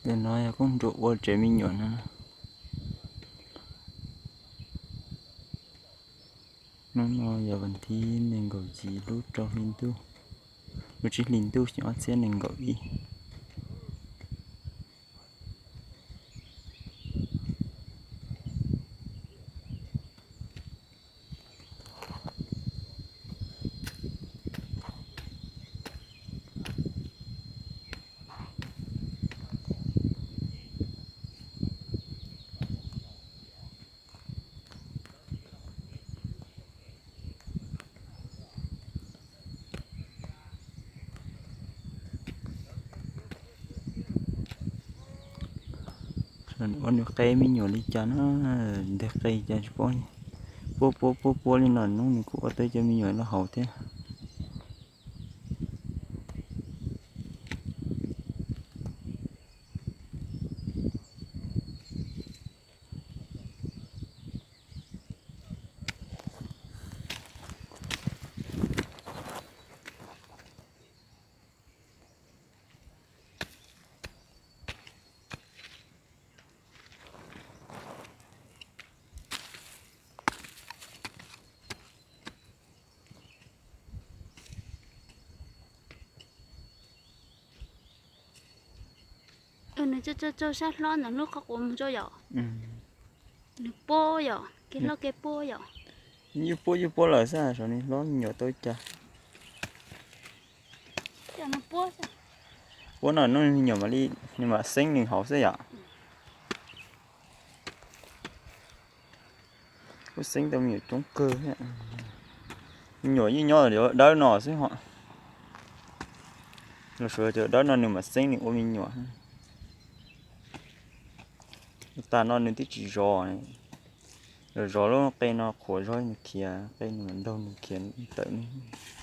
Ntawm no yog koob hmoov ua tsev me nyuam no. Hnub no yog vas thib nees nkaum yim lub rau hli ntuj, lub tsib hli ntuj xyoo ob txhiab nees nkaum ib. Ua nws qe me nyuam li cas na, nteg qe cas tsis paub. Puab puab puab puab li no hnub nws kuj ua tau cov me nyuam los haus thiab. Nws tsaug tsaug sab hlob ntawm lub qhov quav mus tsaug yom. Nws puab yom, kev hlob kev puab yom. Yeej puab yeej puab lawm xwb, saum nws hlob me nyuam tau cas. Puab no hnub me nyuam mam li, nws mam xeeb nws haus xwb yom. Kuj xeeb tau me nyuam coob kawg thiab. Me nyuam yeej nyob dawb no xwb ho. Los suav cov dawb no nws mam xeeb nws ua me nyuam. Tag no nws twb tsis zov, zov zov lub qe no qhuav zog nws khiav, qe nws mam ntaug nws khiav tawm nws.